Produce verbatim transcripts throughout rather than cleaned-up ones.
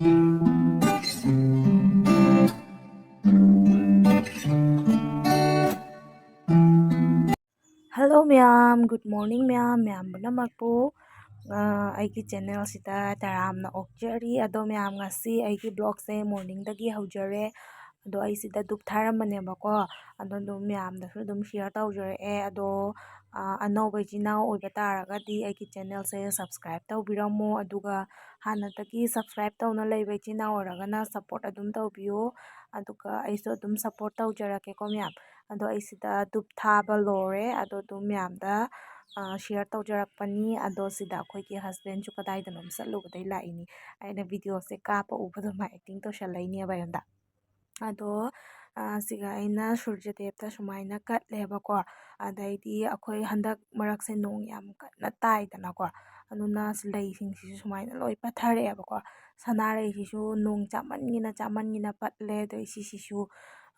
Hello ꯃꯌꯥꯝ, good morning ꯃꯌꯥꯝ, ꯃꯌꯥꯝ ꯄꯨꯝꯅꯃꯛꯄꯨ ꯑ, ꯑꯩꯒꯤ ꯆꯦꯅꯦꯜꯁꯤꯗ ꯇꯔꯥꯝꯅ ꯑꯣꯛꯆꯔꯤ꯫ ꯑꯗꯣ ꯃꯌꯥꯝ, ꯉꯁꯤ ꯑꯩꯒꯤ ꯕ꯭ꯂꯣꯛꯁꯦ ꯃꯣꯔꯅꯤꯡꯗꯒꯤ ꯍꯧꯖꯔꯦ꯫ ꯑꯗꯣ ꯑꯩ ꯁꯤꯗ ꯙꯨꯞ ꯊꯥꯔꯝꯕꯅꯦꯕꯀꯣ꯫ ꯑꯗꯣ ꯑꯗꯨꯝ ꯃꯌꯥꯝꯗꯁꯨ ꯑꯗꯨꯝ ꯁꯤꯌꯔ ꯇꯧꯖꯔꯛꯑꯦ꯫ ꯑꯗꯣ ꯑ, ꯑꯅꯧꯕ ꯏꯆꯤꯟ ꯏꯅꯥꯎ ꯑꯣꯏꯕ ꯇꯥꯔꯒꯗꯤ ꯑꯩꯒꯤ ꯆꯦꯅꯦꯜꯁꯦ ꯁꯕꯁꯀ꯭ꯔꯥꯏꯕ ꯇꯧꯕꯤꯔꯝꯃꯣ꯫ ꯑꯗꯨꯒ ꯍꯥꯟꯅꯗꯒꯤ ꯁꯕꯁꯀ꯭ꯔꯥꯏꯕ ꯇꯧꯅ ꯂꯩꯕ ꯏꯆꯤꯟ ꯏꯅꯥꯎ ꯑꯣꯏꯔꯒꯅ ꯁꯞꯄꯣꯔꯠ ꯑꯗꯨꯝ ꯇꯧꯕꯤꯌꯣ꯫ ꯑꯗꯨꯒ ꯑꯩꯁꯨ ꯑꯗꯨꯝ ꯁꯞꯄꯣꯔꯠ ꯇꯧꯖꯔꯛꯀꯦꯀꯣ ꯃꯌꯥꯝ꯫ ꯑꯗꯣ ꯑꯩ ꯁꯤꯗ ꯙꯨꯞ ꯊꯥꯕ ꯂꯣꯏꯔꯦ꯫ ꯑꯗꯣ ꯑꯗꯨꯝ ꯃꯌꯥꯝꯗ ꯑ, ꯁꯤꯌꯔ ꯇꯧꯖꯔꯛꯄꯅꯤ꯫ ꯑꯗꯣ ꯁꯤꯗ ꯑꯩꯈꯣꯏꯒꯤ ꯍꯁꯕꯦꯟꯁꯨ ꯀꯗꯥꯏꯗꯅꯣꯝ ꯆꯠꯂꯨꯕꯗꯩ ꯂꯥꯛꯏꯅꯤ꯫ ꯑꯩꯅ ꯚꯤꯗꯤꯑꯣꯁꯦ ꯀꯥꯞꯄ ꯎꯕꯗ ꯃꯥ ꯑꯦꯛꯇꯤꯡ ꯇꯧꯁꯜꯂꯛꯏꯅꯦꯕ ꯑꯩꯉꯣꯟꯗ꯫ ꯑꯗꯣ ꯑ, ꯁꯤꯒ ꯑꯩꯅ ꯁꯨꯔꯖꯗꯦꯕꯇ ꯁꯨꯃꯥꯏꯅ ꯀꯠꯂꯦꯕꯀꯣ꯫ ꯑꯗꯩꯗꯤ ꯑꯩꯈꯣꯏ ꯍꯟꯗꯛ ꯃꯔꯛꯁꯦ ꯅꯣꯡ ꯌꯥꯝ ꯀꯟꯅ ꯇꯥꯏꯗꯅꯀꯣ꯫ ꯑꯗꯨꯅ ꯂꯩꯁꯤꯡꯁꯤꯁꯨ ꯁꯨꯃꯥꯏꯅ ꯂꯣꯏ ꯄꯠꯊꯔꯛꯑꯦꯕꯀꯣ꯫ ꯁꯅꯥꯔꯩꯁꯤꯁꯨ ꯅꯣꯡ ꯆꯥꯃꯟꯒꯤꯅ ꯆꯥꯃꯟꯒꯤꯅ ꯄꯠꯂꯦ꯫ ꯑꯗꯩ ꯁꯤꯁꯤꯁꯨ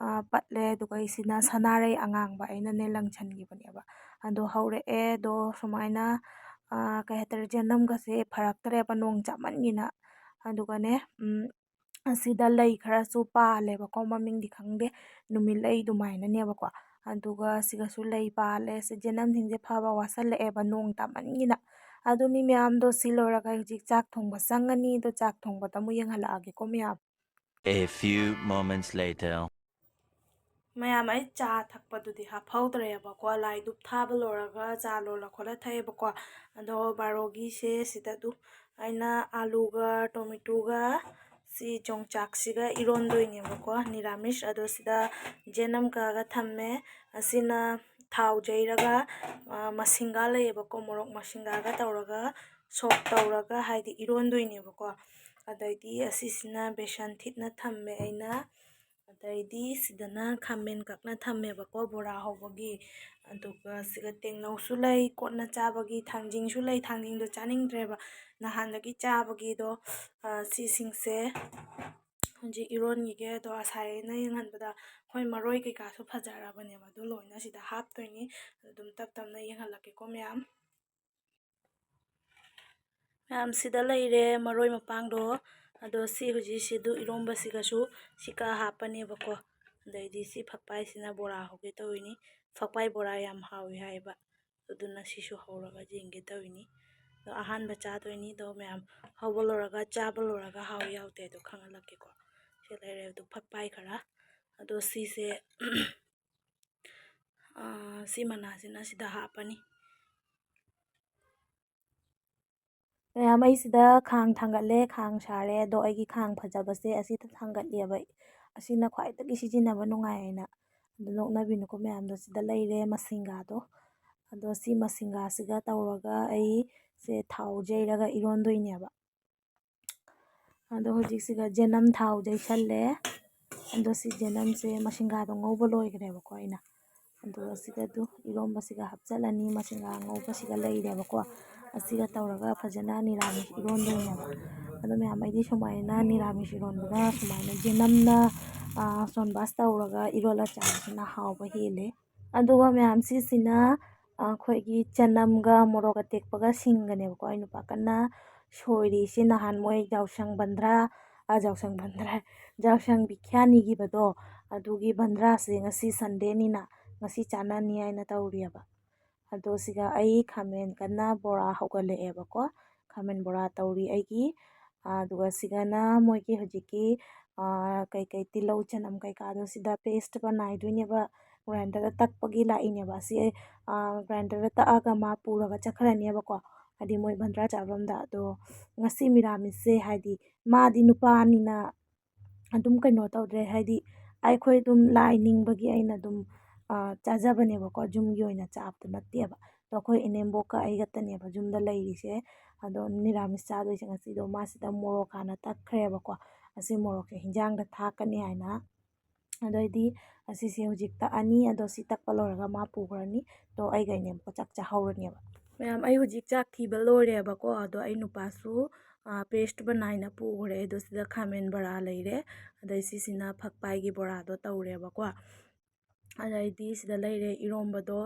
ꯑ, ꯄꯠꯂꯦ꯫ ꯑꯗꯨꯒ ꯑꯩꯁꯤꯅ ꯁꯅꯥꯔꯩ ꯑꯉꯥꯡꯕ ꯑꯩꯅꯅꯦ ꯂꯪꯁꯟꯈꯤꯕꯅꯦꯕ꯫ ꯑꯗꯣ ꯍꯧꯔꯛꯑꯦ꯫ ꯑꯗꯣ ꯁꯨꯃꯥꯏꯅ ꯑ, ꯀꯩ ꯍꯥꯏꯇꯥꯔꯦ, ꯖꯦꯅꯝꯒꯁꯦ ꯐꯔꯛꯇ꯭ꯔꯦꯕ ꯅꯣꯡ ꯆꯥꯃꯟꯒꯤꯅ꯫ ꯑꯗꯨꯒꯅꯦ, ꯎꯝ, ꯑꯁꯤꯗ ꯂꯩ ꯈꯔꯁꯨ ꯄꯥꯜꯂꯦꯕꯀꯣ, ꯃꯃꯤꯡꯗꯤ ꯈꯪꯗꯦ, ꯅꯨꯃꯤꯠꯂꯩ ꯑꯗꯨꯃꯥꯏꯅꯅꯦꯕꯀꯣ꯫ ꯑꯗꯨꯒ ꯁꯤꯒꯁꯨ ꯂꯩ ꯄꯥꯜꯂꯦ꯫ ꯁꯤ ꯖꯦꯅꯝꯁꯤꯡꯁꯦ ꯐꯕ ꯋꯥꯠꯁꯜꯂꯛꯑꯦꯕ ꯅꯣꯡ ꯇꯥꯃꯟꯒꯤꯅ꯫ ꯑꯗꯨꯅꯤ ꯃꯌꯥꯝꯗꯣ, ꯁꯤ ꯂꯣꯏꯔꯒ ꯍꯧꯖꯤꯛ ꯆꯥꯛ ꯊꯣꯡꯕ ꯆꯪꯉꯅꯤ꯫ ꯑꯗꯣ ꯆꯥꯛ ꯊꯣꯡꯕꯗ ꯑꯃꯨꯛ ꯌꯦꯡꯍꯜꯂꯛꯑꯒꯦꯀꯣ ꯃꯌꯥꯝ꯫ A few moments later. ꯃꯌꯥꯝ, ꯑꯩ ꯆꯥ ꯊꯛꯄꯗꯨꯗꯤ ꯍꯥꯞꯍꯧꯗ꯭ꯔꯦꯕꯀꯣ, ꯂꯥꯏ ꯙꯨꯞ ꯊꯥꯕ ꯂꯣꯏꯔꯒ ꯆꯥ ꯂꯣꯜꯂ ꯈꯣꯠꯂ ꯊꯛꯑꯦꯕꯀꯣ꯫ ꯑꯗꯣ ꯕꯥꯔꯣꯒꯤꯁꯦ ꯁꯤꯗ ꯑꯗꯨꯝ ꯑꯩꯅ ꯑꯥꯂꯨꯒ ꯇꯣꯃꯦꯇꯣꯒ ꯁꯤ ꯌꯣꯡꯆꯥꯛꯁꯤꯒ ꯏꯔꯣꯟꯗꯣꯏꯅꯦꯕꯀꯣ, ꯅꯤꯔꯥꯃꯤꯁ꯫ ꯑꯗꯣ ꯁꯤꯗ ꯖꯦꯅꯝ ꯀꯛꯑꯒ ꯊꯝꯃꯦ꯫ ꯑꯁꯤꯅ ꯊꯥꯎ ꯌꯩꯔꯒ, ꯑ, ꯃꯁꯤꯡꯒꯥ ꯂꯩꯌꯦꯕꯀꯣ, ꯃꯣꯔꯣꯛ ꯃꯁꯤꯡꯒꯥꯒ ꯇꯧꯔꯒ ꯁꯣꯛ ꯇꯧꯔꯒ, ꯍꯥꯏꯗꯤ, ꯏꯔꯣꯟꯗꯣꯏꯅꯦꯕꯀꯣ꯫ ꯑꯗꯩꯗꯤ ꯑꯁꯤꯁꯤꯅ ꯕꯦꯁꯟ ꯊꯤꯠꯅ ꯊꯝꯃꯦ ꯑꯩꯅ꯫ ꯑꯗꯩꯗꯤ ꯁꯤꯗꯅ ꯈꯥꯃꯦꯟ ꯀꯛꯅ ꯊꯝꯃꯦꯕꯀꯣ, ꯕꯣꯔꯥ ꯍꯧꯕꯒꯤ꯫ ꯑꯗꯨꯒ ꯁꯤꯒ ꯇꯦꯡꯅꯧꯁꯨ ꯂꯩ, ꯀꯣꯠꯅ ꯆꯥꯕꯒꯤ꯫ ꯊꯥꯡꯖꯤꯡꯁꯨ ꯂꯩ, ꯊꯥꯡꯖꯤꯡꯗꯣ ꯆꯥꯅꯤꯡꯗ꯭ꯔꯦꯕ ꯅꯍꯥꯟꯗꯒꯤ ꯆꯥꯕꯒꯤꯗꯣ꯫ ꯑ, ꯁꯤꯁꯤꯡꯁꯦ ꯍꯧꯖꯤꯛ ꯏꯔꯣꯟꯈꯤꯒꯦ꯫ ꯑꯗꯣ ꯉꯁꯥꯏ ꯑꯩꯅ ꯌꯦꯡꯍꯟꯕꯗ ꯑꯩꯈꯣꯏ ꯃꯔꯣꯏ ꯀꯩꯀꯥꯁꯨ ꯐꯖꯔꯕꯅꯦꯕ, ꯑꯗꯨ ꯂꯣꯏꯅ ꯁꯤꯗ ꯍꯥꯞꯇꯣꯏꯅꯤ꯫ ꯑꯗꯨꯝ ꯇꯞ ꯇꯞꯅ ꯌꯦꯡꯍꯜꯂꯛꯀꯦꯀꯣ ꯃꯌꯥꯝ꯫ ꯃꯌꯥꯝ, ꯁꯤꯗ ꯂꯩꯔꯦ ꯃꯔꯣꯏ ꯃꯄꯥꯡꯗꯣ꯫ ꯑꯗꯣ ꯁꯤ ꯍꯧꯖꯤꯛꯁꯤꯗꯨ ꯏꯔꯣꯝꯕꯁꯤꯒꯁꯨ ꯁꯤꯀ ꯍꯥꯞꯄꯅꯦꯕꯀꯣ꯫ ꯑꯗꯩꯗꯤ ꯁꯤ ꯐꯛꯄꯥꯏꯁꯤꯅ ꯕꯣꯔꯥ ꯍꯧꯒꯦ ꯇꯧꯔꯤꯅꯤ꯫ ꯐꯛꯄꯥꯏ ꯕꯣꯔꯥ ꯌꯥꯝ ꯍꯥꯎꯏ ꯍꯥꯏꯌꯦꯕ꯫ ꯑꯗꯨꯅ ꯁꯤꯁꯨ ꯍꯧꯔꯒ ꯌꯦꯡꯒꯦ ꯇꯧꯔꯤꯅꯤ꯫ ꯑꯗꯣ ꯑꯍꯥꯟꯕ ꯆꯥꯗꯣꯏꯅꯤ꯫ ꯑꯗꯣ ꯃꯌꯥꯝ ꯍꯧꯕ ꯂꯣꯏꯔꯒ, ꯆꯥꯕ ꯂꯣꯏꯔꯒ ꯍꯥꯎꯏ ꯍꯥꯎꯇꯦ ꯑꯗꯣ ꯈꯪꯍꯜꯂꯛꯀꯦꯀꯣ꯫ ꯁꯤ ꯂꯩꯔꯦ ꯑꯗꯨ ꯐꯛꯄꯥꯏ ꯈꯔ꯫ ꯑꯗꯣ ꯁꯤꯁꯦ ꯁꯤ ꯃꯅꯥꯁꯤꯅ ꯁꯤꯗ ꯍꯥꯞꯄꯅꯤ꯫ ꯃꯌꯥꯝ, ꯑꯩ ꯁꯤꯗ ꯈꯥꯡ ꯊꯥꯡꯒꯠꯂꯦ, ꯈꯥꯡ ꯁꯥꯔꯦ꯫ ꯑꯗꯣ ꯑꯩꯒꯤ ꯈꯥꯡ ꯐꯖꯕꯁꯦ ꯑꯁꯤꯗ ꯊꯥꯡꯒꯠꯂꯦꯕ꯫ ꯑꯁꯤꯅ ꯈ꯭ꯋꯥꯏꯗꯒꯤ ꯁꯤꯖꯤꯟꯅꯕ ꯅꯨꯡꯉꯥꯏ ꯍꯥꯏꯅ꯫ ꯑꯗꯣ ꯅꯣꯛꯅꯕꯤꯅꯨꯀꯣ ꯃꯌꯥꯝꯗꯣ꯫ ꯁꯤꯗ ꯂꯩꯔꯦ ꯃꯁꯤꯡꯒꯥꯗꯣ꯫ ꯑꯗꯣ ꯁꯤ ꯃꯁꯤꯡꯒꯥꯁꯤꯒ ꯇꯧꯔꯒ ꯑꯩꯁꯦ ꯊꯥꯎ ꯌꯩꯔꯒ ꯏꯔꯣꯟꯗꯣꯏꯅꯦꯕ꯫ ꯑꯗꯣ ꯍꯧꯖꯤꯛꯁꯤꯒ ꯌꯦꯅꯝ ꯊꯥꯎ ꯌꯩꯁꯜꯂꯦ꯫ ꯑꯗꯣ ꯁꯤ ꯌꯦꯅꯝꯁꯦ ꯃꯁꯤꯡꯒꯥꯗꯣ ꯉꯧꯕ ꯂꯣꯏꯈ꯭ꯔꯦꯕꯀꯣ ꯑꯩꯅ꯫ ꯑꯗꯣ ꯑꯁꯤꯗ ꯑꯗꯨ ꯏꯔꯣꯝꯕꯁꯤꯒ ꯍꯥꯞꯆꯤꯜꯂꯅꯤ꯫ ꯃꯁꯤꯡꯒꯥ ꯉꯧꯕꯁꯤꯒ ꯂꯩꯔꯦꯕꯀꯣ꯫ ꯑꯁꯤꯒ ꯇꯧꯔꯒ ꯐꯖꯅ ꯅꯤꯔꯥꯃꯤꯁ ꯏꯔꯣꯟꯗꯣꯏꯅꯦꯕ꯫ ꯑꯗꯣ ꯃꯌꯥꯝ, ꯑꯩꯗꯤ ꯁꯨꯃꯥꯏꯅ ꯅꯤꯔꯥꯃꯤꯁ ꯏꯔꯣꯟꯕꯗ ꯁꯨꯃꯥꯏꯅ ꯌꯦꯅꯝꯅ ꯁꯣꯟꯕꯥꯁ ꯇꯧꯔꯒ ꯏꯔꯣꯜꯂ ꯆꯥꯕꯁꯤꯅ ꯍꯥꯎꯕ ꯍꯦꯜꯂꯦ꯫ ꯑꯗꯨꯒ ꯃꯌꯥꯝ, ꯁꯤꯁꯤꯅ ꯑꯩꯈꯣꯏꯒꯤ ꯆꯅꯝꯒ ꯃꯣꯔꯣꯛ ꯑꯇꯦꯛꯄꯒ ꯁꯤꯡꯒꯅꯦꯕꯀꯣ꯫ ꯑꯩ ꯅꯨꯄꯥ ꯀꯟꯅ ꯁꯣꯏꯔꯤ꯫ ꯁꯤ ꯅꯍꯥꯟ ꯃꯣꯏ ꯌꯥꯎꯁꯪ ꯕꯟꯗ꯭ꯔꯥ, ꯑ, ꯌꯥꯎꯁꯪ ꯕꯟꯗ꯭ꯔꯥ, ꯌꯥꯎꯁꯪ ꯕꯤꯈ꯭ꯌꯥꯟ ꯅꯤꯈꯤꯕꯗꯣ, ꯑꯗꯨꯒꯤ ꯕꯟꯗ꯭ꯔꯥꯁꯦ ꯉꯁꯤ ꯁꯟꯗꯦꯅꯤꯅ ꯉꯁꯤ ꯆꯥꯅꯅꯤ ꯍꯥꯏꯅ ꯇꯧꯔꯤꯑꯕ꯫ ꯑꯗꯣ ꯁꯤꯒ ꯑꯩ ꯈꯥꯃꯦꯟ ꯀꯟꯅ ꯕꯣꯔꯥ ꯍꯧꯒꯠꯂꯛꯑꯦꯕꯀꯣ꯫ ꯈꯥꯃꯦꯟ ꯕꯣꯔꯥ ꯇꯧꯔꯤ ꯑꯩꯒꯤ꯫ ꯑꯗꯨꯒ ꯁꯤꯒꯅ ꯃꯣꯏꯒꯤ ꯍꯧꯖꯤꯛꯀꯤ, ꯀꯩꯀꯩ ꯇꯤꯜꯍꯧ ꯆꯅꯝ ꯀꯩꯀꯥꯗꯣ ꯁꯤꯗ paste ꯕꯅꯥꯏꯗꯣꯏꯅꯦꯕ꯫ Grinderꯗ ꯇꯛꯄꯒꯤ ꯂꯥꯛꯏꯅꯦꯕ꯫ ꯑꯁꯤ ꯑꯩ, grinderꯗ ꯇꯛꯑꯒ ꯃꯥ ꯄꯨꯔꯒ ꯆꯠꯈ꯭ꯔꯅꯦꯕꯀꯣ꯫ ꯍꯥꯏꯗꯤ ꯃꯣꯏ ꯕꯟꯗ꯭ꯔꯥ ꯆꯥꯐꯝꯗ꯫ ꯑꯗꯣ ꯉꯁꯤ ꯃꯤꯔꯥꯃꯤꯁꯁꯦ ꯍꯥꯏꯗꯤ ꯃꯥꯗꯤ ꯅꯨꯄꯥꯅꯤꯅ ꯑꯗꯨꯝ ꯀꯩꯅꯣ ꯇꯧꯗ꯭ꯔꯦ꯫ ꯍꯥꯏꯗꯤ ꯑꯩꯈꯣꯏ ꯑꯗꯨꯝ ꯂꯥꯏ ꯅꯤꯡꯕꯒꯤ ꯑꯩꯅ ꯑꯗꯨꯝ, ꯆꯥꯖꯕꯅꯦꯕꯀꯣ꯫ ꯌꯨꯝꯒꯤ ꯑꯣꯏꯅ ꯆꯥꯕꯗꯣ ꯅꯠꯇꯦꯕ꯫ ꯑꯗꯣ ꯑꯩꯈꯣꯏ ꯏꯅꯦꯝꯕꯣꯛꯀ ꯑꯩ ꯈꯛꯇꯅꯦꯕ ꯌꯨꯝꯗ ꯂꯩꯔꯤꯁꯦ꯫ ꯑꯗꯣ ꯅꯤꯔꯥꯃꯤꯁ ꯆꯥꯗꯣꯏꯁꯦ ꯉꯁꯤꯗꯣ꯫ ꯃꯥꯁꯤꯗ ꯃꯣꯔꯣꯛ ꯍꯥꯟꯅ ꯇꯛꯈ꯭ꯔꯦꯕꯀꯣ꯫ ꯑꯁꯤ ꯃꯣꯔꯣꯛꯁꯦ ꯍꯤꯟꯖꯥꯡꯗ ꯊꯥꯛꯀꯅꯤ ꯍꯥꯏꯅ꯫ ꯑꯗꯩꯗꯤ ꯑꯁꯤꯁꯦ ꯍꯧꯖꯤꯛ ꯇꯛꯑꯅꯤ꯫ ꯑꯗꯣ ꯁꯤ ꯇꯛꯄ ꯂꯣꯏꯔꯒ ꯃꯥ ꯄꯨꯈ꯭ꯔꯅꯤ꯫ ꯑꯗꯣ ꯑꯩꯒ ꯏꯅꯦꯝꯕꯣꯛꯀ ꯆꯥꯛ ꯆꯥꯍꯧꯔꯅꯦꯕ꯫ ꯃꯌꯥꯝ, ꯑꯩ ꯍꯧꯖꯤꯛ ꯆꯥꯛ ꯊꯤꯕ ꯂꯣꯏꯔꯦꯕꯀꯣ꯫ ꯑꯗꯣ ꯑꯩ ꯅꯨꯄꯥꯁꯨ, paste ꯕꯅꯥꯏꯅ ꯄꯨꯈ꯭ꯔꯦ꯫ ꯑꯗꯣ ꯁꯤꯗ ꯈꯥꯃꯦꯟ ꯕꯣꯔꯥ ꯂꯩꯔꯦ꯫ ꯑꯗꯩ ꯁꯤꯁꯤꯅ ꯐꯛꯄꯥꯏꯒꯤ ꯕꯣꯔꯥꯗꯣ ꯇꯧꯔꯦꯕꯀꯣ꯫ ꯑꯗꯩꯗꯤ ꯁꯤꯗ ꯂꯩꯔꯦ ꯏꯔꯣꯝꯕꯗꯣ꯫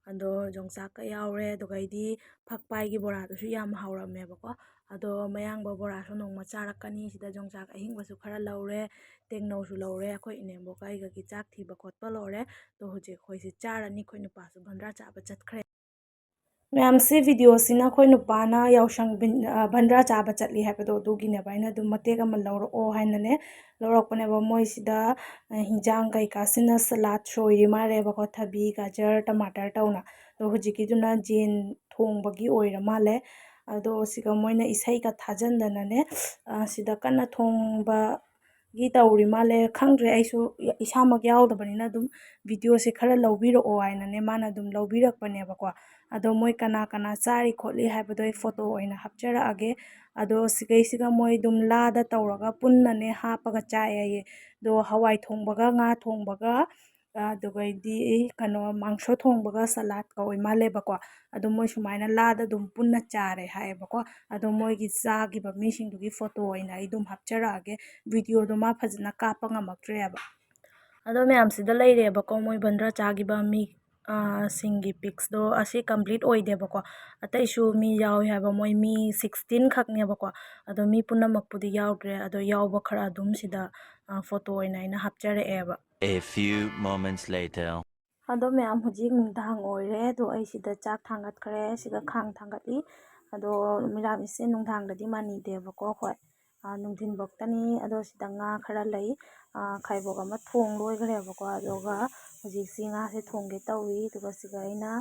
ꯑꯗꯣ ꯌꯣꯡꯆꯥꯛꯀ ꯌꯥꯎꯔꯦ꯫ ꯑꯗꯨꯒꯩꯗꯤ ꯐꯛꯄꯥꯏꯒꯤ ꯕꯣꯔꯥꯗꯨꯁꯨ ꯌꯥꯝ ꯍꯥꯎꯔꯝꯃꯦꯕꯀꯣ꯫ ꯑꯗꯣ ꯃꯌꯥꯡꯕ ꯕꯣꯔꯥꯁꯨ ꯅꯣꯡꯃ ꯆꯥꯔꯛꯀꯅꯤ꯫ ꯁꯤꯗ ꯌꯣꯡꯆꯥꯛ ꯑꯍꯤꯡꯕꯁꯨ ꯈꯔ ꯂꯧꯔꯦ, ꯇꯦꯡꯅꯧꯁꯨ ꯂꯧꯔꯦ꯫ ꯑꯩꯈꯣꯏ ꯏꯅꯦꯝꯕꯣꯛꯀ ꯑꯩꯒꯒꯤ ꯆꯥꯛ ꯊꯤꯕ ꯈꯣꯠꯄ ꯂꯣꯏꯔꯦ꯫ ꯑꯗꯣ ꯍꯧꯖꯤꯛ ꯑꯩꯈꯣꯏꯁꯦ ꯆꯥꯔꯅꯤ꯫ ꯑꯩꯈꯣꯏ ꯅꯨꯄꯥꯁꯨ ꯚꯟꯗ꯭ꯔꯥ ꯆꯥꯕ ꯆꯠꯈ꯭ꯔꯦ꯫ ꯃꯌꯥꯝꯁꯤ, ꯚꯤꯗꯤꯑꯣꯁꯤꯅ ꯑꯩꯈꯣꯏ ꯅꯨꯄꯥꯅ ꯌꯥꯎꯁꯪ ꯚꯟ-, ꯑ, ꯚꯟꯗ꯭ꯔꯥ ꯆꯥꯕ ꯆꯠꯂꯤ ꯍꯥꯏꯕꯗꯣ, ꯑꯗꯨꯒꯤꯅꯦꯕ꯫ ꯑꯩꯅ ꯑꯗꯨꯝ ꯃꯇꯦꯛ ꯑꯃ ꯂꯧꯔꯛꯑꯣ ꯍꯥꯏꯅꯅꯦ ꯂꯧꯔꯛꯄꯅꯦꯕ꯫ ꯃꯣꯏꯁꯤꯗ, ꯑ, ꯍꯤꯟꯖꯥꯡ ꯀꯩꯀꯥꯁꯤꯅ ꯁꯂꯥꯠ ꯁꯣꯏꯔꯤ ꯃꯥꯜꯂꯦꯕꯀꯣ, ꯊꯕꯤ, ꯒꯥꯖꯔ, ꯇꯃꯥꯇꯔ ꯇꯧꯅ꯫ ꯑꯗꯣ ꯍꯧꯖꯤꯛꯀꯤꯗꯨꯅ ꯖꯦꯟ ꯊꯣꯡꯕꯒꯤ ꯑꯣꯏꯔ ꯃꯥꯜꯂꯦ꯫ ꯑꯗꯣ ꯁꯤꯒ ꯃꯣꯏꯅ ꯏꯁꯩꯒ ꯊꯥꯖꯟꯗꯅꯅꯦ, ꯑ, ꯁꯤꯗ ꯀꯟꯅ ꯊꯣꯡꯕ ꯒꯤ ꯇꯧꯔꯤ ꯃꯥꯜꯂꯦ꯫ ꯈꯪꯗ꯭ꯔꯦ, ꯑꯩꯁꯨ ꯏꯁꯥꯃꯛ ꯌꯥꯎꯗꯕꯅꯤꯅ ꯑꯗꯨꯝ ꯚꯤꯗꯤꯑꯣꯁꯦ ꯈꯔ ꯂꯧꯕꯤꯔꯛꯑꯣ ꯍꯥꯏꯅꯅꯦ ꯃꯥꯅ ꯑꯗꯨꯝ ꯂꯧꯕꯤꯔꯛꯄꯅꯦꯕꯀꯣ꯫ ꯑꯗꯣ ꯃꯣꯏ ꯀꯅꯥ ꯀꯅꯥ ꯆꯥꯔꯤ ꯈꯣꯠꯂꯤ ꯍꯥꯏꯕꯗꯣ ꯑꯩ ꯐꯣꯇꯣ ꯑꯣꯏꯅ ꯍꯥꯞꯆꯔꯛꯑꯒꯦ꯫ ꯑꯗꯣ ꯁꯤꯒꯩꯁꯤꯒ ꯃꯣꯏ ꯑꯗꯨꯝ ꯂꯥꯗ ꯇꯧꯔꯒ ꯄꯨꯟꯅꯅꯦ ꯍꯥꯞꯄꯒ ꯆꯥꯏ ꯍꯥꯏꯌꯦ꯫ ꯑꯗꯣ ꯍꯋꯥꯏ ꯊꯣꯡꯕꯒ ꯉꯥ ꯊꯣꯡꯕꯒ, ꯑꯗꯨꯒꯩꯗꯤ ꯀꯩꯅꯣ, ꯃꯥꯡꯁꯣ ꯊꯣꯡꯕꯒ ꯁꯂꯥꯠꯀ ꯑꯣꯏ ꯃꯥꯜꯂꯦꯕꯀꯣ꯫ ꯑꯗꯣ ꯃꯣꯏ ꯁꯨꯃꯥꯏꯅ ꯂꯥꯗ ꯑꯗꯨꯝ ꯄꯨꯟꯅ ꯆꯥꯔꯦ ꯍꯥꯏꯌꯦꯕꯀꯣ꯫ ꯑꯗꯣ ꯃꯣꯏꯒꯤ ꯆꯥꯈꯤꯕ ꯃꯤꯁꯤꯡꯗꯨꯒꯤ ꯐꯣꯇꯣ ꯑꯣꯏꯅ ꯑꯩ ꯑꯗꯨꯝ ꯍꯥꯞꯆꯔꯛꯑꯒꯦ꯫ ꯚꯤꯗꯤꯑꯣꯗꯣ ꯃꯥ ꯐꯖꯅ ꯀꯥꯞꯄ ꯉꯝꯃꯛꯇ꯭ꯔꯦꯕ꯫ ꯑꯗꯣ ꯃꯌꯥꯝꯁꯤꯗ ꯂꯩꯔꯦꯕꯀꯣ, ꯃꯣꯏ ꯚꯟꯗ꯭ꯔꯥ ꯆꯥꯈꯤꯕ ꯃꯤ, ꯑ, ꯁꯤꯡꯒꯤ ꯄꯤꯛꯁꯇꯣ ꯑꯁꯤ ꯀꯝꯄ꯭ꯂꯤꯠ ꯑꯣꯏꯗꯦꯕꯀꯣ꯫ ꯑꯇꯩꯁꯨ ꯃꯤ ꯌꯥꯎꯏ ꯍꯥꯏꯕ, ꯃꯣꯏ ꯃꯤ ꯁꯤꯛꯁꯇꯤꯟ ꯈꯛꯅꯦꯕꯀꯣ꯫ ꯑꯗꯣ ꯃꯤ ꯄꯨꯝꯅꯃꯛꯄꯨꯗꯤ ꯌꯥꯎꯗ꯭ꯔꯦ꯫ ꯑꯗꯣ ꯌꯥꯎꯕ ꯈꯔ ꯑꯗꯨꯝ ꯁꯤꯗ, ꯑ, ꯐꯣꯇꯣ ꯑꯣꯏꯅ ꯑꯩꯅ ꯍꯥꯞꯆꯔꯛꯑꯦꯕ꯫ A few moments later. ꯑꯗꯣ ꯃꯌꯥꯝ, ꯍꯧꯖꯤꯛ ꯅꯨꯡꯗꯥꯡ ꯑꯣꯏꯔꯦ꯫ ꯑꯗꯣ ꯑꯩ ꯁꯤꯗ ꯆꯥꯛ ꯊꯥꯡꯒꯠꯈ꯭ꯔꯦ, ꯁꯤꯒ ꯈꯥꯡ ꯊꯥꯡꯒꯠꯂꯤ꯫ ꯑꯗꯣ ꯃꯤꯔꯥꯃꯤꯁꯁꯦ ꯅꯨꯡꯗꯥꯡꯗꯗꯤ ꯃꯥꯟꯅꯤꯗꯦꯕꯀꯣ ꯑꯩꯈꯣꯏ꯫ ꯑ, ꯅꯨꯡꯊꯤꯟ ꯐꯥꯎꯇꯅꯤ꯫ ꯑꯗꯣ ꯁꯤꯗ ꯉꯥ ꯈꯔ ꯂꯩ꯫ ꯑ, ꯈꯥꯏꯕꯣꯛ ꯑꯃ ꯊꯣꯡ ꯂꯣꯏꯈ꯭ꯔꯦꯕꯀꯣ꯫ ꯑꯗꯨꯒ ꯍꯧꯖꯤꯛꯁꯤ ꯉꯥꯁꯦ ꯊꯣꯡꯒꯦ ꯇꯧꯔꯤ꯫ ꯑꯗꯨꯒ ꯁꯤꯒ ꯑꯩꯅ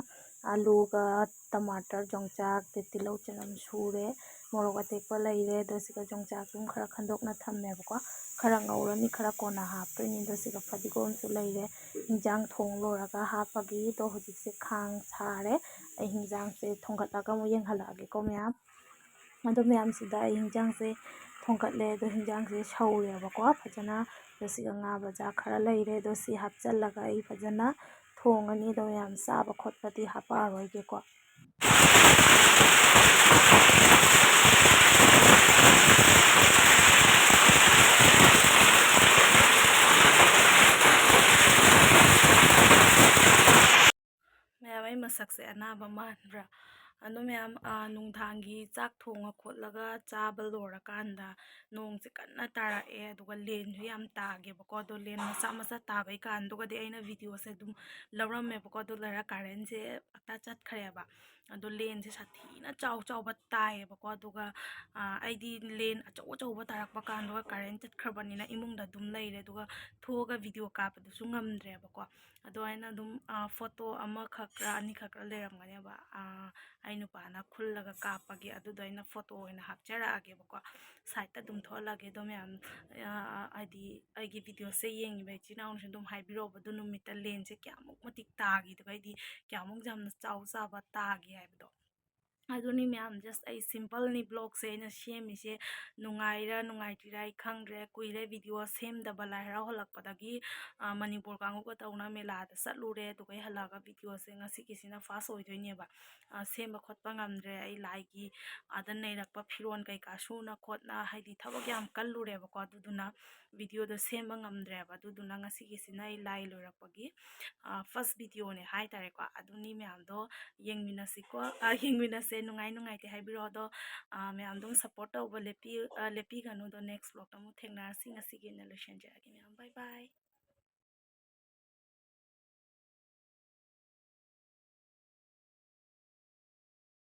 ꯑꯂꯨꯒ ꯇꯃꯥꯇꯔ, ꯌꯣꯡꯆꯥꯛ, ꯑꯗꯩ ꯇꯤꯜꯍꯧ ꯆꯅꯝ ꯁꯨꯔꯦ꯫ ꯃꯣꯔꯣꯛ ꯑꯇꯦꯛꯄ ꯂꯩꯔꯦ꯫ ꯑꯗꯣ ꯁꯤꯒ ꯌꯣꯡꯆꯥꯛꯁꯨ ꯈꯔ ꯈꯟꯗꯣꯛꯅ ꯊꯝꯃꯦꯕꯀꯣ꯫ ꯈꯔ ꯉꯧꯔꯅꯤ, ꯈꯔ ꯀꯣꯟꯅ ꯍꯥꯞꯇꯣꯏꯅꯤ꯫ ꯑꯗꯣ ꯁꯤꯒ ꯐꯗꯤꯒꯣꯝꯁꯨ ꯂꯩꯔꯦ꯫ ꯍꯤꯟꯖꯥꯡ ꯊꯣꯡ ꯂꯣꯏꯔꯒ ꯍꯥꯞꯄꯒꯤ꯫ ꯑꯗꯣ ꯍꯧꯖꯤꯛꯁꯦ ꯈꯥꯡ ꯁꯥꯔꯦ꯫ ꯑꯩ ꯍꯤꯟꯖꯥꯡꯁꯦ ꯊꯣꯡꯒꯠꯂꯒ ꯑꯃꯨꯛ ꯌꯦꯡꯍꯜꯂꯛꯑꯒꯦꯀꯣ ꯃꯌꯥꯝ꯫ ꯑꯗꯣ ꯃꯌꯥꯝꯁꯤꯗ ꯑꯩ ꯍꯤꯟꯖꯥꯡꯁꯦ ꯊꯣꯡꯒꯠꯂꯦ꯫ ꯑꯗꯣ ꯍꯤꯟꯖꯥꯡꯁꯦ ꯁꯧꯔꯦꯕꯀꯣ ꯐꯖꯅ꯫ ꯑꯗꯣ ꯁꯤꯒ ꯉꯥ ꯕꯖꯥ ꯈꯔ ꯂꯩꯔꯦ꯫ ꯑꯗꯣ ꯁꯤ ꯍꯥꯞꯆꯜꯂꯒ ꯑꯩ ꯐꯖꯅ ꯊꯣꯡꯉꯅꯤ꯫ ꯑꯗꯣ ꯃꯌꯥꯝ ꯆꯥꯕ ꯈꯣꯠꯄꯗꯤ ꯍꯥꯄꯛꯑꯔꯣꯏꯒꯦꯀꯣ꯫ ꯃꯌꯥꯝ, ꯑꯩ ꯃꯁꯛꯁꯦ ꯑꯅꯥꯕ ꯃꯥꯟꯕ꯭ꯔꯥ? ꯑꯗꯣ ꯃꯌꯥꯝ, ꯑꯥ, ꯅꯨꯡꯗꯥꯡꯒꯤ ꯆꯥꯛ ꯊꯣꯡꯉ ꯈꯣꯠꯂꯒ ꯆꯥꯕ ꯂꯣꯏꯔꯀꯥꯟꯗ ꯅꯣꯡꯁꯦ ꯀꯟꯅ ꯇꯥꯔꯛꯑꯦ, ꯑꯗꯨꯒ ꯂꯦꯟꯁꯨ ꯌꯥꯝ ꯇꯥꯒꯦꯕꯀꯣ꯫ ꯑꯗꯣ ꯂꯦꯟ ꯃꯆꯥ ꯃꯆꯥ ꯇꯥꯕꯩ ꯀꯥꯟꯗꯨꯒꯗꯤ ꯑꯩꯅ ꯚꯤꯗꯤꯑꯣꯁꯦ ꯑꯗꯨꯝ ꯂꯧꯔꯝꯃꯦꯕꯀꯣ꯫ ꯑꯗꯨ ꯂꯣꯏꯔ ꯀꯔꯦꯟꯁꯦ ꯍꯦꯛꯇ ꯆꯠꯈ꯭ꯔꯦꯕ꯫ ꯑꯗꯣ ꯂꯦꯟꯁꯦ ꯁꯥꯊꯤꯅ ꯆꯥꯎ ꯆꯥꯎꯕ ꯇꯥꯏꯌꯦꯕꯀꯣ꯫ ꯑꯗꯨꯒ, ꯑꯥ, ꯑꯩꯗꯤ ꯂꯦꯟ ꯑꯆꯧ ꯑꯆꯧꯕ ꯇꯥꯔꯛꯄ ꯀꯥꯟꯗꯨꯒ ꯀꯔꯦꯟ ꯆꯠꯈ꯭ꯔꯕꯅꯤꯅ ꯏꯃꯨꯡꯗ ꯑꯗꯨꯝ ꯂꯩꯔꯦ꯫ ꯑꯗꯨꯒ ꯊꯣꯛꯑꯒ ꯚꯤꯗꯤꯑꯣ ꯀꯥꯞꯄꯗꯨꯁꯨ ꯉꯝꯗ꯭ꯔꯦꯕꯀꯣ꯫ ꯑꯗꯣ ꯑꯩꯅ ꯑꯗꯨꯝ, ꯑꯥ, ꯐꯣꯇꯣ ꯑꯃꯈꯛꯔ ꯑꯅꯤꯈꯛꯔ ꯂꯩꯔꯝꯒꯅꯦꯕ, ꯑꯥ, ꯑꯩ ꯅꯨꯄꯥꯅ ꯈꯨꯜꯂꯒ ꯀꯥꯞꯄꯒꯤ, ꯑꯗꯨꯗꯣ ꯑꯩꯅ ꯐꯣꯇꯣ ꯑꯣꯏꯅ ꯍꯥꯞꯆꯔꯛꯑꯒꯦꯕꯀꯣ꯫ ꯁꯥꯏꯠꯇ ꯑꯗꯨꯝ ꯊꯣꯛꯍꯜꯂꯒꯦ꯫ ꯑꯗꯣ ꯃꯌꯥꯝ, ꯑꯥ, ꯍꯥꯏꯗꯤ ꯑꯩꯒꯤ ꯚꯤꯗꯤꯑꯣꯁꯦ ꯌꯦꯡꯉꯤꯕ ꯏꯆꯤꯟ ꯏꯅꯥꯎꯅꯁꯨ ꯑꯗꯨꯝ ꯍꯥꯏꯕꯤꯔꯛꯑꯣꯕ, ꯑꯗꯨ ꯅꯨꯃꯤꯠꯇ ꯂꯦꯟꯁꯦ ꯀꯌꯥꯃꯨꯛ ꯃꯇꯤꯛ ꯇꯥꯈꯤꯗꯕ, ꯍꯥꯏꯗꯤ ꯀꯌꯥꯃꯨꯛ ꯌꯥꯝꯅ ꯆꯥꯎ ꯆꯥꯕ ꯇꯥꯒꯦ ꯍꯥꯏꯕꯗꯣ꯫ ꯑꯗꯨꯅꯤ ꯃꯌꯥꯝ, just ꯑꯩ simpleꯅꯤ vlogꯁꯦ ꯑꯩꯅ ꯁꯦꯝꯃꯤꯁꯦ꯫ ꯅꯨꯡꯉꯥꯏꯔ ꯅꯨꯡꯉꯥꯏꯇ꯭ꯔꯤꯔ ꯑꯩ ꯈꯪꯗ꯭ꯔꯦ, ꯀꯨꯏꯔꯦ ꯚꯤꯗꯤꯑꯣ ꯁꯦꯝꯗꯕ꯫ ꯂꯥꯏ ꯍꯔꯥꯎ ꯍꯜꯂꯛꯄꯗꯒꯤ, ꯑ, ꯃꯅꯤꯄꯨꯔ ꯀꯥꯡꯕꯨꯒ ꯇꯧꯅ ꯃꯦꯂꯥꯗ ꯆꯠꯂꯨꯔꯦ, ꯑꯗꯨꯒ ꯑꯩ ꯍꯜꯂꯛꯑꯒ ꯚꯤꯗꯤꯑꯣꯁꯦ ꯉꯁꯤꯒꯤꯁꯤꯅ first ꯑꯣꯏꯗꯣꯏꯅꯦꯕ꯫ ꯑ, ꯁꯦꯝꯕ ꯈꯣꯠꯄ ꯉꯝꯗ꯭ꯔꯦ, ꯑꯩ ꯂꯥꯏꯒꯤ ꯑꯥꯗ ꯅꯩꯔꯛꯄ ꯐꯤꯔꯣꯜ ꯀꯩꯀꯥ ꯁꯨꯅ ꯈꯣꯠꯅ, ꯍꯥꯏꯗꯤ ꯊꯕꯛ ꯌꯥꯝ ꯀꯜꯂꯨꯔꯦꯕꯀꯣ꯫ ꯑꯗꯨꯗꯨꯅ ꯚꯤꯗꯤꯑꯣꯗꯣ ꯁꯦꯝꯕ ꯉꯝꯗ꯭ꯔꯦꯕ꯫ ꯑꯗꯨꯗꯨꯅ ꯉꯁꯤꯒꯤꯁꯤꯅ ꯑꯩ ꯂꯥꯏ ꯂꯣꯏꯔꯛꯄꯒꯤ, ꯑ, first videoꯅꯦ ꯍꯥꯏꯇꯥꯔꯦꯀꯣ꯫ ꯑꯗꯨꯅꯤ ꯃꯌꯥꯝꯗꯣ ꯌꯦꯡꯃꯤꯟꯅꯁꯤꯀꯣ꯫ ꯑ, ꯌꯦꯡꯃꯤꯟꯅꯁꯦ, ꯅꯨꯡꯉꯥꯏ ꯅꯨꯡꯉꯥꯏꯇꯦ ꯍꯥꯏꯕꯤꯔꯛꯑꯣ꯫ ꯑꯗꯣ, ꯑ, ꯃꯌꯥꯝ ꯑꯗꯨꯝ support ꯇꯧꯕ ꯂꯦꯞꯄꯤ-, ꯑ, ꯂꯦꯞꯄꯤꯒꯅꯨ꯫ ꯑꯗꯣ next vlogꯇ ꯑꯃꯨꯛ ꯊꯦꯡꯅꯔꯁꯤ꯫ ꯉꯁꯤꯒꯤ ꯑꯣꯏꯅ ꯂꯣꯏꯁꯤꯟꯖꯔꯒꯦ ꯃꯌꯥꯝ꯫ Bye bye꯫